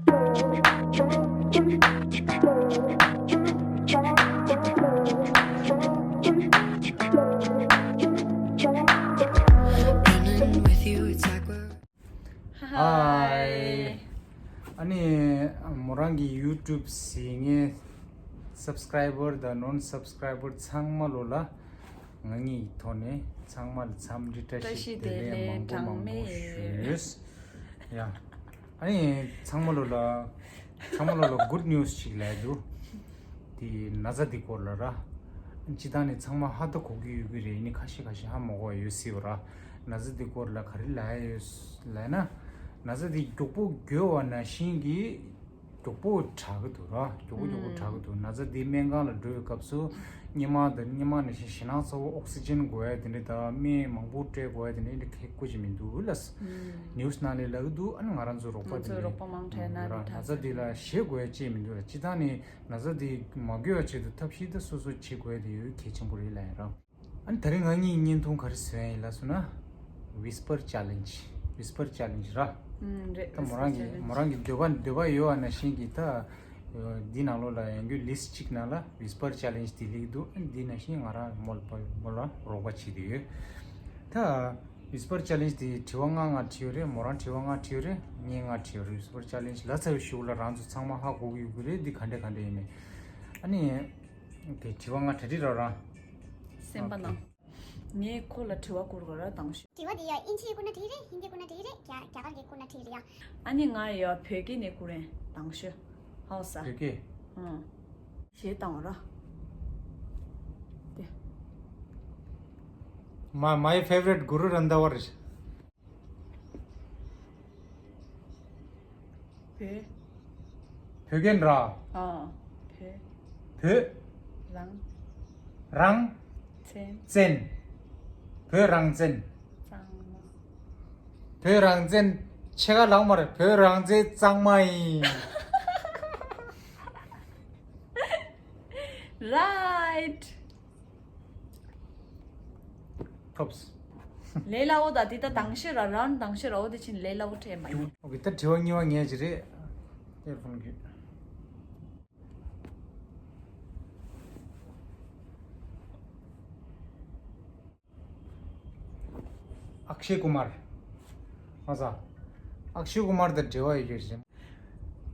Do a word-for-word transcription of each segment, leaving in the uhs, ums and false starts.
Hi. ཨ་ནི་མོ་རང་གི་YouTube་གཟིགས་མཁན་subscriber་དང་non subscriber་ཚང་མ་ལོ་ལ་ང་གཉིས་ཐོག་ནས་ཚང་མ་ལ་འཚམས་འདྲི་བཀྲ་ཤིས་བདེ་ལེགས་མང་པོ་མང་པོ་ཞུ། ཡ། ཨ་ནི་ཚང་མ་ལོ་ལ་ཚང་མ་ལོ་ལ་good news་ཅིག་ལབ་འདུག་དེ་ན་ཚ་འདི་སྐོར་ལ་ར། སྤྱིར་བཏང་ནས་ཚང་མ་ཧ་ད་གོ་གི་ཡོད་ཀྱི་རེད། ནི་ཁ་ཤས་ཁ་ཤས་ཧ་མ་གོ་བ་ཡོད་སྲིད་པ་ར། ན་ཚ་འདི་སྐོར་ལ་ག་རེ་ལབ་ཡོད་ལབ་ན། ན་ཚ་འདི་མགྱོགས་པོ་འགོས་པ་ནང་བཞིན་གྱི་མགྱོགས་པོ་དྲག་གི་འདུག་ར། མགྱོགས་པོ་མགྱོགས་པོ་དྲག་གི་འདུག་ན་ཚ་འདི་སྨན་ཁང་ལ་འགྲོ་བའི་སྐབས་སུ་སྔོན་མ་དང་སྔོན་མ་ནང་བཞིན་ཞེད་སྣང་ཚ་པོ་ཨོག་སི་ཇན་དགོས་ཡ་དེ་འདྲ་དང་སྨན་མང་པོ་སྤྲད་དགོས་ཡ་དེ་འདྲ་འདི་ཁེ་བཀོད་ཀྱི་མི་འདུག་ལ། news་ནང་ལ་ལབ་ཀྱི་འདུག་ཨ་ནི་ང་རང་ཚོ་རོགས་པ་ང་ཚོའི་དེ་རོགས་པ་མང་དྲགས་ན་ར། ནི་ན་ཚ་འདི་ལ་ཞེད་དགོས་ཡ་ཅིག་མི་འདུག་ལ། སྤྱིར་བཏང་ནས་ན་ཚ་འདི་མ་འགོས་པ་ཆེད་དུ་ཐབས་ཤེས་ད་སོ་སོ་བྱེད་དགོས་ཡ་དེ་ཡོད་གལ་ཆེན་པོ་རེད་ལབ་ཡ་ར། ཨ་ནི་ད་རིང་ང་གཉིས་བརྙན་ཐུང་ག་རེ་བཟོས་ཡིན་ལབ་སོང་ན། Whisper Challenge། Whisper Challenge་ར། ཨུམ། རེད། ད་མོ་རང་གི་Whisper Challenge། མོ་རང་གི་འདོད་པ་འདོད་པ་ཡོད་པ་ནང་བཞིན་གྱི་ད། འདི་ནང་ལོགས་ལ་ཡང་རྒྱུ་list་གཅིག་ནང་ལ་Whisper Challenge་དེ་སླེབས་འདུག་འདི་ནང་བཞིན་ང་རང་མོ་ལ་མོ་ལ་རོགས་པ་བྱེད་དུ་ཡོད། ད་Whisper Challenge་དེ་དྲི་བ་ལྔ་ལྔ་དྲི་ཡོད་རེད། མོ་རང་དྲི་བ་ལྔ་དྲི་ཡོད་རེད། ངས་ལྔ་དྲི་ཡོད་རེད། Whisper Challenge་ལབ་ཚར་བའི་གཞུག་ལ་རང་ཚོ་ཚང་མ་ཧ་གོ་གི་ཡོད་ཀྱི་རེད། འདི་ག་འདྲ་ག་འདྲ་ཡིན་མིན། ཨ་ནི། དེ་དྲི་བ་ལྔ་གྲ་སྒྲིག་རོགས་རང་། སེམས་པ་ནང་། ངས་ཁོ་ལ་དྲི་བ་བསྐུར་དགོས་ར་དང་ཤོས། དྲི་བ་དེ་ཡ་ཨིན་ཇིའི་བསྐུར་ན་འགྲིག་རེད། ཧིན་དིའི་བསྐུར་ན་འགྲིག་རེད། རྒྱ་རྒྱ་གར་གྱི་བསྐུར་ན་འགྲིག་རེད་ཡ། ཨ་ནི་ང་ཡ་བོད་སྐད་ནས་བསྐུར་རེད་དང་ཤོས། ཧའོ་ས། བོད་སྐད། ཨང་། གཞས་བཏང་བ་ར། དེ། My my favorite Guru Randhawa། བོད། བོད་སྐད་འདྲ། ཨ། བོད། བོད། རང་། རང་། བཙན། བཙན། བོད་རང་བཙན། གཙང་མ། བོད་རང་བཙན་ཕྱེད་ཀ་ལག་མ་རེད། བོད་རང་བཙན་གཙང་མ་ཡིན། Right། ཐོབ། ལས་སླ་བོ་ད་འདི་ད་དང་ཤོས་ར་རང་དང་ཤོས་ར་འོ་དེ་ཕྱིན་ལས་སླ་བོ་འཕྲད་མ་ཡིན། ཨོ་ཁེ། ད་དྲི་བ་གཉིས་པ་ངས་ཅི་རེད། ཏེ་ཕོན་གི། ཨཀ་ཤེ་ཀུ་མར། ཨ་ས། ཨཀ་ཤེ་ཀུ་མར་དང་འབྲེལ་བ་ཡོད་ཀྱི་རེད།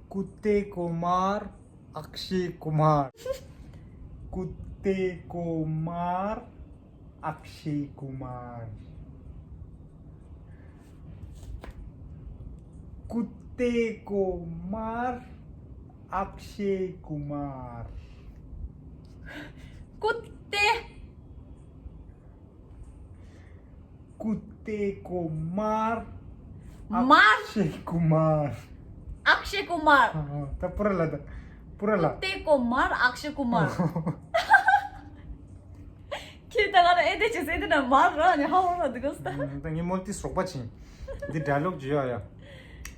कुत्ते को मार, अक्षय कुमार। कुत्ते को मार, अक्षय कुमार। कुत्ते को मार, अक्षय कुमार। कुत्ते। कुत्ते को मार, मार। अक्षय कुमार। अक्षय कुमार। हाँ, हाँ, त पूरा ला द, पूरा ला। कुत्ते को मार, अक्षय कुमार। ཁྱེད་ད་ག་ན་ཨེ་དེ་ཅི་ཟེར་དེ་ན་མར་ར་ནི་ཧ་ཧོ་ར་འདུག་གོ་ད། ད་ངའི་མོལ་ཏི་སོག་པ་ཆིན། འདི་ཌའི་ལོག་ཅི་ཡོད་ཡ།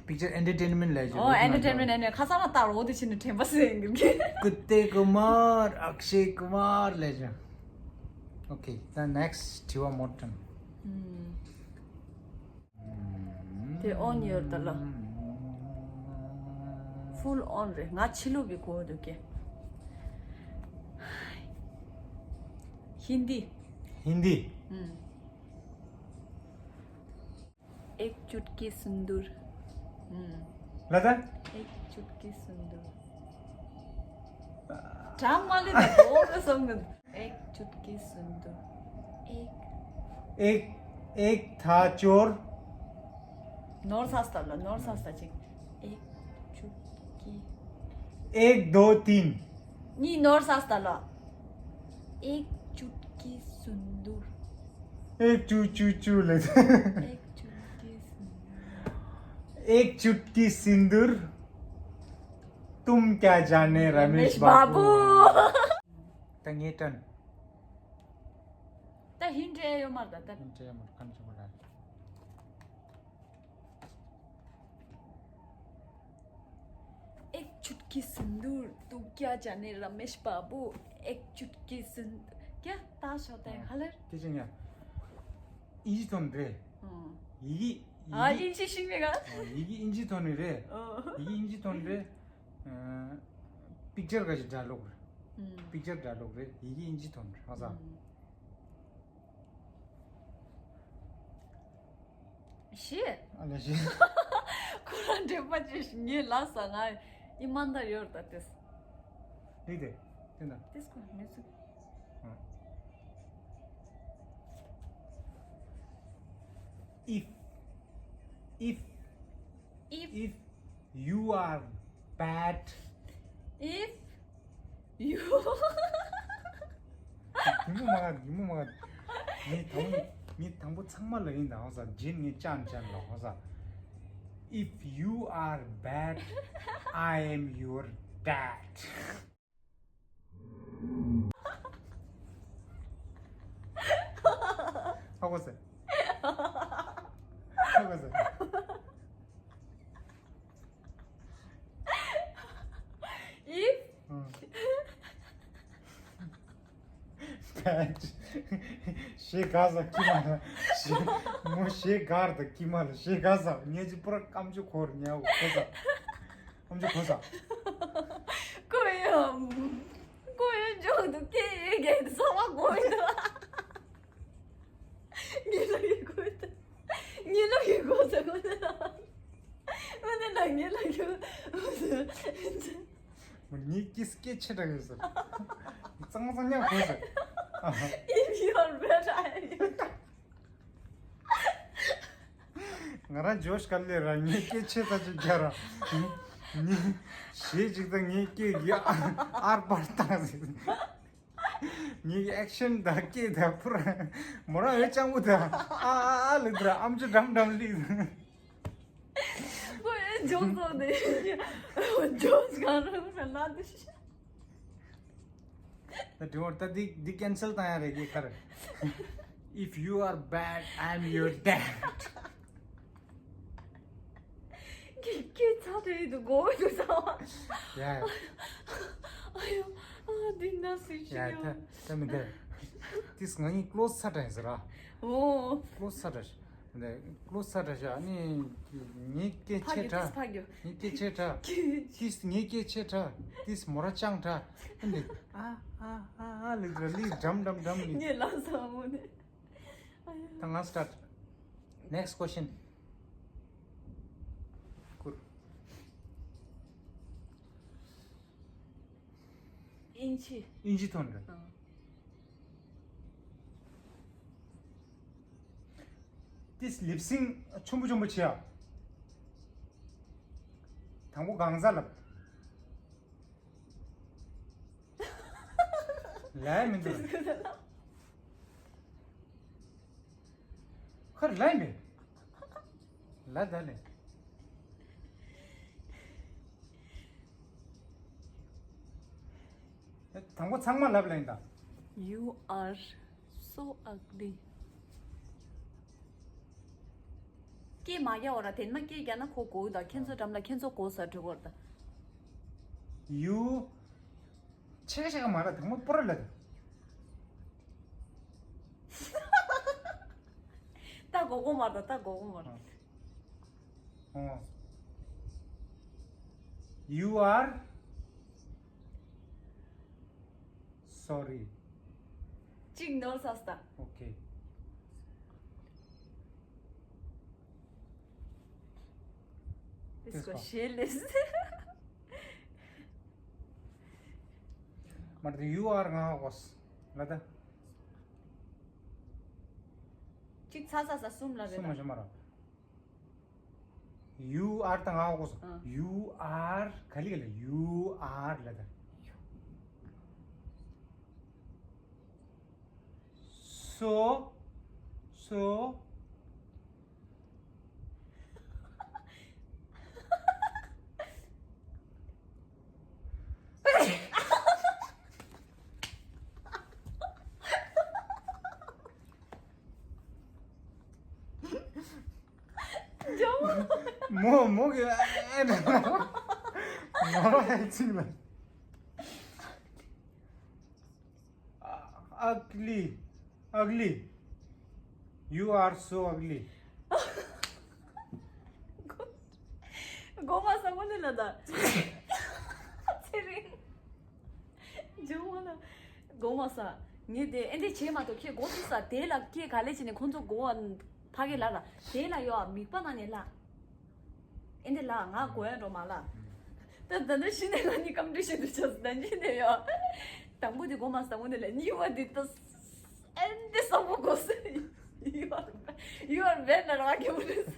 Picture entertainment་ལས་ཅི། ཨོ་ཨེན་ཊར་ཊེན་མེན་ཊ་ནས་ཁ་སང་ལ་ལྟ་རོགས་དེ་ཕྱིན་ནས་དྲན་པ་ཟེར་ཡིན་གི། कुत्ते को मार, अक्षय कुमार ले जा। Okay, the next Thiwa Morton. དེ་on་ཡོད་ད་ལ། Full on་རེད། ང་ཕྱི་ལུགས་པའི་གོ་འདུག་གེ། ཧིན་དི། ཧིན་དི། ཨུམ། एक चुटकी सिंदूर। ཨུམ། ལ་ད། एक चुटकी सिंदूर། གྲངས་མ་ལུས་ད་གོ་རེ་སོང་གི། एक चुटकी सिंदूर। एक। एक, एक था चोर। ནོར་ས་སྟ་ལ་ནོར་ས་སྟ་ཅིག एक चुटकी। एक, दो, तीन। ནི་ནོར་ས་སྟ་ལ། एक चुटकी सिंदूर। एक चू चू चू ले। एक चुटकी सिंदूर। एक चुटकी सिंदूर। तुम क्या जाने रमेश बाबू। ད་ངས་དྲན། ད་ཧིན་ཊི་ཡོད་མ་རེད་ད། ད་ཧིན་ཊི་ཡོད་མ་རེད། གང་བྱུང་མ་རེད། एक चुटकी सिंदूर, तू क्या जाने रमेश बाबू, एक चुटकी सिंदूर। क्या? ताश होता है, हाँ। हलर? किचन या। इजी तो रे। हाँ। ये ཨ་ཡིག་དབྱིན་ཇི་ཤེས་མེད་ག་ཡི་གེ་དབྱིན་ཇི་ཐོག་ནས་རེད། ཨོ། ཡི་གེ་དབྱིན་ཇི་ཐོག་ནས་རེད། ཨ། པིག་ཅར་ག་ཞིག་འདྲ་ལོག་རེད། ཨུམ། པིག་ཅར་འདྲ་ལོག་རེད། ཡི་གེ་དབྱིན་ཇི་ཐོག་ནས་རེད། ཧ་ས། ཨུམ། ཤེས། ཨ་ལས་ཤེས། ཁོ་རང་འདྲེན་པ་ཅིག་ངས་ལབ་ས་ང་ཡི་མ་འདར་ཡོད་ད་དེས། རེད་དེ། དེ་འདྲ། དེས་ཁོ་ནས་ཚུགས། ཨ། If, if, if, if you are bad. If you. གི་མོ་མ་ག་གི་མོ་མ་ག་ངས་དང་པོ་ངས་དང་པོ་ཚང་མ་ལ་ཡིན་ད་ཧོ་ས་རྗེས་ངས་ཅན་ཅན་ལ་ཧོ་ས། If you are bad, I am your dad. ཧ་གོ་སོང་། ཧ་གོ་སོང་། If ཞེ་ག་ས་ཀི་མ་ལ་ཞེ་མོ་ཞེ་གར་དང་ཀི་མ་ལ་ཞེ་ག་ས་ངས་ཅི་པུ་ར་ཀམ་ཅུ་འཁོར་ཉའོ་གོ་ས། ཨམ་ཅོག་གོ་ས། ཀོ་ཡོ། ཀོ་ཡོ་འཇོག་ཏུ་སྐད་ཡོད་གེ་ཚང་མ་གོ་ཡོད། ངེད་ལ་ཡོད་གོ་ཡོད། ངེད་ལ་ཡོད་གོ་ས་གོ་ས། འོ་ན་ལ་ངེད་ལ་ཡོད། ངེད་ཀྱི་སྐད་ཆེ་དྲགས་ཡོད་ཟེར། གཙང་གཙང་ཉག་གོ་ཟེར། If you are bad, I am your ང་རང་ཇོཤ་ག་ལེ་ར་ངས་སྐད་ཆེ་ས་ཅིག་རྒྱག་ར། ངས་ཞེ་ཅིག་དང་ངས་སྐད་ཡ་ཨར་པར་བཏང་ཟིག་ངས་ཨེག་ཤན་དང་སྐད་དང་པུ་ར་མོ་རང་འོད་ལྕང་པོ་དང་ཨ་ཨ་ཨ་ལི་དུ་ར་ཨམ་ཅོག་འགྲམ་འགྲམ་ལི། ཁོས་ཇོག་བཟོ་ནས་ཇོག་གང་རུང་ལ་ལ་དུ་ཤ། ད་དྲི་བ་ད་འདི་འདི་ཀན་སེལ་བཏང་ཡ་རེད་ཀྱི་ཁར། If you are bad, I'm your dad. ཀྱི་ཀྱི་ཚ་དྲི་འདུག་གོ་འདུག་ས། ཡ། ཨ་ཡོ། ཨ་འདི་ན་སུ་ཤི་ཡ་ཡོ། ད་ད་མི་འདི། ཏིས་ང་གཉིས་ཀློ་ས་དྲ་ཡིན་ཟེར་ར། ཨོ། ཀློ་ས་དྲ་ཤ། འདི་ཀློ་ས་དྲ་ཤ་ནི་ངའི་སྐད་ཕ་ཆེ་གི་དྲ། ཏིས་ཕ་གི། ངའི་སྐད་ཆེ་དྲ། ཏིས་ངའི་སྐད་ཆེ་དྲ། ཏིས་མོ་ར་ཅང་དྲ། འདི་ཨ་ཨ་ཨ་ཨ་ལི་དྲ་ལི་འགྲམ་འགྲམ་འགྲམ་ལི། ངས་ལབ་ས་མོ་ནི། ད་ང་start. Next question. ཁུར། ཨིན་ཇི། ཨིན་ཇི་ཐོན་རེད། ཨང་། ཏིས་ལིབ་སིང་ཆུམ་པོ་ཆུམ་པོ་བྱེད་ཡ། དང་པོ་གང་ཟག་ལབ། ལས་མི་འདུག་ཁར་ལས་མི། ལ་ད་ལས། དང་པོ་ཚང་མ་ལབ་ལེན་དང་། You are so ugly. སྐད་མ་རྒྱག་འོ་ར་དེ་མ་སྐད་རྒྱག་ན་ཁོ་གོ་ད་ཁྱེད་ཚོ་འགྲམ་ལ་ཁྱེད་ཚོ་གོ་ས་འགྲོ་གོ་ར་ད། You ཆེ་ཆེ་ག་མ་ར་དང་པོ་པོ་ར་ལ། ད་གོ་གོ་མ་ར་ད་གོ་གོ་མ་ར། ཨོ། You are sorry. གཅིག་ནོར་ས་སྟ། Okay. དེ་སྐོར་ཞེས་ལས། མ་རེད། You are ང་གོ་ལ་ད། གཅིག་ཚ་ས་ས་གསུམ་ལ་རེད་ད། གསུམ་མ་ཞུ་མ་ར། You are དང་ང་གོ་སོང་། ཨ། You are ག་ལི་ག་ལི། You are ལ་ད། So, so. མོ་མོ་གི་ཨེ་ན་མོ་ཨེ་ཅིག་ལ། Ugly, ugly. You are so ugly. སྒོ་མ་ས་དངོས་གནས་ལ་ད། ཚེ་རིང་། ཇོ་མོ་ལ། སྒོ་མ་ས། ངས་དེ་ཨེ་འདྲ་བྱས་མ་གཏོགས་ཁྱེད་སྒོ་ཚུགས་ས་དེ་ལ་ཁྱེད་ག་ལེ་བྱས་ནས་ཁོང་ཚོ་སྒོ་ཕ་གི་ལ་ལ་དེ་ལ་ཡོ་མིག་པ་ནང་ནས་ལ། ཨེ་འདི་ལ་ང་གོ་ཡ་འགྲོ་མ་ལ། ད་ད་ནི་ཤི་ནས་ང་ནི་སྐམ་འདྲི་ཤི་འདུག་ཆགས་སུ་ད་འཇི་ནས་ཡོ། དང་པོ་དེ་གོ་མ་སང་པོ་འདི་ལ་གཉིས་པ་དེ་ད་ཨེ་འདི་སང་པོ་གོ་སི། You are you are very ར་གི་མུ་རེ་ས།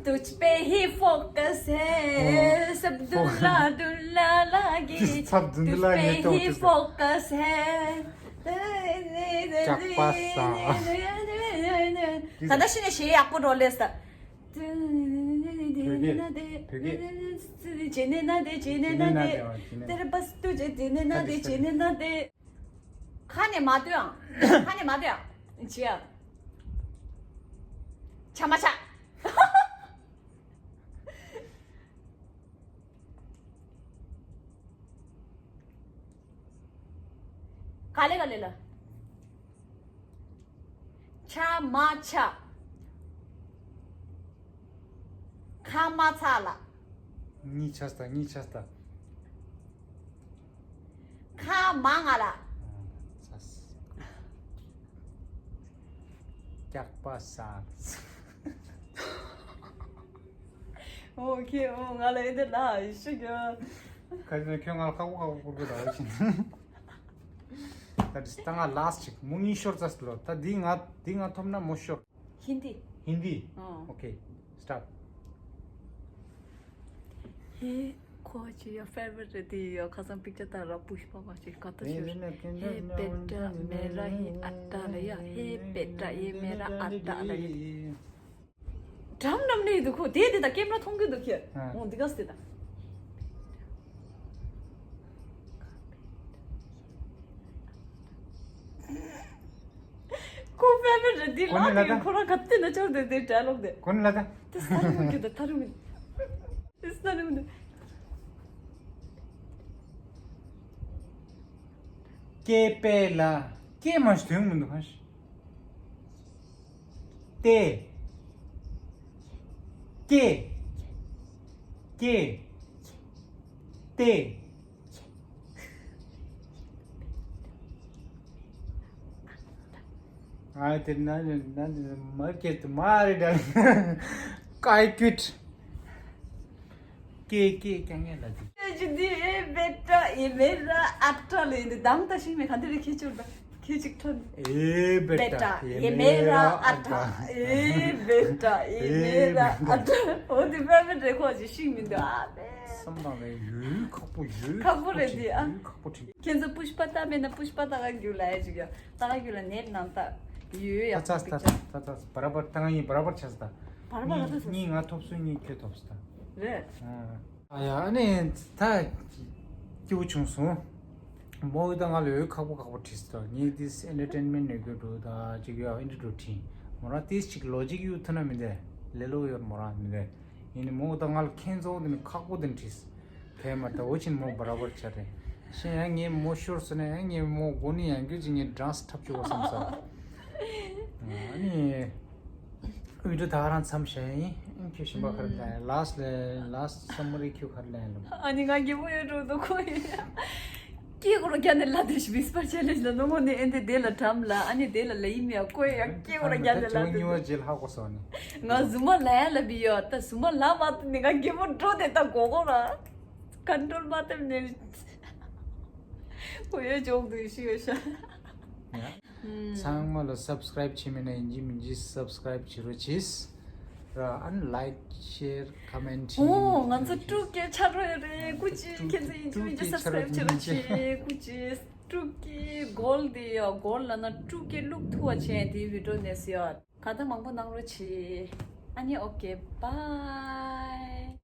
तुझ पे ही फोकस है सब दुल्ला दुल्ला लागे तुझ पे ही फोकस है ཀྱག་པ་ས། ད་ད་ཤི་ནས་ཞེ་ཡག་པོ་འགྲོ་ལེ་ས། བོད་སྐད། བོད་སྐད། ཇེ་ནེ་ན་དེ་ཇེ་ནེ་ན་དེ། དེར་བ་སྟུ་ཇེ་ཇེ་ནེ་ན་དེ་ཇེ་ནེ་ན་དེ། ཁ་ནས་མ་ལྟོས་ཨང་། ཁ་ནས་མ་ལྟོས་ཨང་། ཇེ། ཆ་མ་ཆ། ག་ལེ་ག་ལེ་ལ། ཆ་མ་ཆ། ཁ་མ་ཚ་ལ། གཉིས་ཆ་སྟ་གཉིས་ཆ་སྟ། ཁ་མ་ང་ལ། ཀྱག་པ་ས། ཨོ་ཁེ་ཨོ་ང་ལ་ཨེ་འདི་ལ་ཡི་ཤི་གི། ཁ་ཅིག་ཁྱོད་ང་ལ་ཁག་པོ་ཁག་པོ་བསྐུར་གི་ད་ཤིན། ད་ད་ང་ལ་སི་ཊི་ཅིག་མུ་གཉིས་ཤོར་ཙ་སི་ལོ། ད་འདི་ང་འདི་ང་ཐོབ་ན་མོ་ཤོར། ཧིན་དི། ཧིན་དི། ཨོ། ཨོ་ཁེ། སི་ཊོབ། ཧེ། ཁོ་ཅི་ཡ་ཕེ་ཝ་རི་ཊི་རེད་དེ་ཡ། ཁ་སང་པིག་ཅར་ད་ར་པུཤ་པ་མ་ཅིག་ག་ཏོ་ཤོར། ཧེ་བེ་ཊ་མེ་ར་ཧི་ཨ་ཏ་ལ་ཡ། ཧེ་བེ་ཊ་ཡེ་མེ་ར་ཨ་ཏ་ལ་ཡ། འགྲམ་འགྲམ་ནས་འདུག་ཁོ་དེ་དེ་ད་ཀེམ་ར་མཐོང་གི་འདུག་ཁྱེད། ཨ། འོ་འདི་ག་སྟེ་ད། ཁོ་ཕེ་ཝ་རི་ཊི་རེད་དེ་ལ་དེ་ཁོ་ར་ག་དེ་ན་ཆོག་དེ་དེ་ཌའི་ལོག་དེ། ཁོ་ནི་ལ་ད། དེ་ས་རུ་མི་གི་ད་ཐ་རུ་མི། དེ་ས་རུ་མི། ཀེ་པེ་ལ། ཀེ་མ་ཞིག་དོན་མི་འདུག་ཧ་ཤི། ཏེ། ཀེ། ཀེ། ཏེ། ཨ་དེ་ན་ན་མར་ཀེ་ཏུ་མ་རེ་ད་ཀའི་ཀུད། ཀེ་ཀེ་ཀྱང་ངེ་ལ་དེ། ཅི་དེ་ཨེ་བེ་ཏྲ་ཨེ་མེ་ར་ཨ་ཏྲ་ལེ་འདི་དང་ད་ཤིང་མེ་ག་འདི་རེ་ཁེ་ཆུར་ད་ཁེ་ཅིག་ཐོན། ཨེ་བེ་ཏྲ་ཨེ་མེ་ར་ཨ་ཏྲ། ཨེ་བེ་ཏྲ་ཨེ་མེ་ར་ཨ་ཏྲ། འོ་དེ་བེ་བེ་རེ་ཁོ་ཅི་ཤིང་མི་འདུག་ཨ་བེ། བསམ་དང་ལས་ཡོད་ཁག་པོ་ཡོད། ཁག་པོ་རེད་དེ་ཨ། ཁག་པོ་དྲན། ཁྱེད་ཚོ་པུཤ་པ་ལྟ་མེད་ན་པུཤ་པ་ལྟ་ག་རྒྱུ་ལ་ཨེ་ཅིག་ཡ། ལྟ་ག་རྒྱུ་ལ་ནད་ནང་ལྟ་ཡོད་ཡ། ད་ཚ་ད་ཚ་ད་ཚ་བར་བར་ད་ང་ཡིན་བར་བར་ཆ་ས་ད། བར་བར་ད་ཚ། གཉིས་ང་ཐོབ་སོང་གཉིས་ཁྱོད་ཐོབ་ས་ད། རེད། ཨ་ཡ་ཨ་ནི་ད་སྐྱིད་པོ་བྱུང་སོང་། མོ་ཡི་ད་ང་ལ་ཡོད་ཁག་པོ་ཁག་པོ་བྲིས་སོང་། ངས་དེས་ཨེན་ཊར་ཊེན་མེན་ཊ་ནས་དགོས་འགྲོ་ད་ཅིག་ཡོད་ཨེ་འདྲ་འགྲོ་བྲིས། མོ་རང་དེས་ཅིག་ལོ་ཇིག་ཡོད་ཐུབ་ན་མི་འདས་ལེ་ལོ་ཡོད་མོ་རང་མི་འདས། ཡིན་ནི་མོ་ད་ང་ལ་ཁྱེད་ཚོ་དེ་ནི་ཁག་པོ་དེ་བྲིས། ཕལ་མ་ད་འོ་ཆིན་མོ་བར་བར་ཆ་རེད། ཤེས་ཡང་ངས་མོ་ཤོར་སོང་ན་ཡང་ངས་མོ་མགོ་ནི་ཡང་རྒྱུ་ཅིག་ངས་འགྲངས་སུ་འཁྲབ་ཆོག་བསམ་ས། ཨ་ནི། བི་ཌི་ཡོ་ད་ག་རང་མཚམས་བཞག་ཡིན། ཁྱོད་ཞིམ་པ་ག་རེ་ལབ་ཡིན། ལཱསི་ལ་ལཱསི་སམ་མ་རི་ཁྱོད་ག་རེ་ལབ་ཡིན་ལབ། ཨ་ནི་ང་རྒྱལ་པོ་ཡོད་འགྲོ་འདུག་ཁོ་ཡིན། སྐྱེ་དགུ་ར་རྒྱ་ནས་ལ་དེ་ཤི་བིས་པར་ཆེ་ལེ་ལ་ནོ་མོ་ནི་ཨེ་འདི་དེ་ལ་གྲམ་ལ་ཨ་ནི་དེ་ལ་ལ་ཡིན་མི་ཡ་ཁོ་ཡ་སྐྱེ་དགུ་ར་རྒྱ་ནས་ལ་དེ་ཉི་བ་རྗེས་ལ་ཧ་གོ་སོང་ནི། ང་ཟུ་མ་ལ་ཡ་ལ་བི་ཡོ་ད་ཟུ་མ་ལ་མ་ཏི་ནི་ང་རྒྱལ་པོ་འགྲོ་དེ་ད་གོ་གོ་ར། ཀོན་ཊོལ་མ་ཐེབས་ནས་ཁོ་ཡོད་ཅོག་འདུག་ཤི་ཡོད་ཤ། ཡ། ཨུམ། ཚང་མ་ལ་སབ་སི་ཀ་རའིབ་བྱེད་མེད་ན་ཡིན་གཅིག་མིན་གཅིག་སབ་སི་ཀ་རའིབ་བྱེད་རོགས་གྱིས། ར་ཨན་ལའིཀ་ཤེར་ཁོ་མེན་ཊི་བྱེད་རོགས་གྱིས། ཨོ་ང་ཚོ་ཀྲུག་གི་ཆ་རོགས་ཡོད་རེད་ཀུ་ཅི། ཁྱེད་ཚོ་ཡིན་གཅིག་མིན་གཅིག་སབ་སི་ཀ་རའིབ་བྱེད་རོགས་གྱིས་ཀུ་ཅི། ཀྲུག་གི་གོལ་དེ་ཡོད་གོལ་ལ་ན་ཀྲུག་གི་ལུག་ཐུ་བ་ཆེན་དེའི་བི་ཌི་ཡོ་ནས་ཡོད། ག་ད་མང་པོ་གནང་རོགས་གྱིས། ཨ་ནི་ཨོ་ཀེ་བྷའི།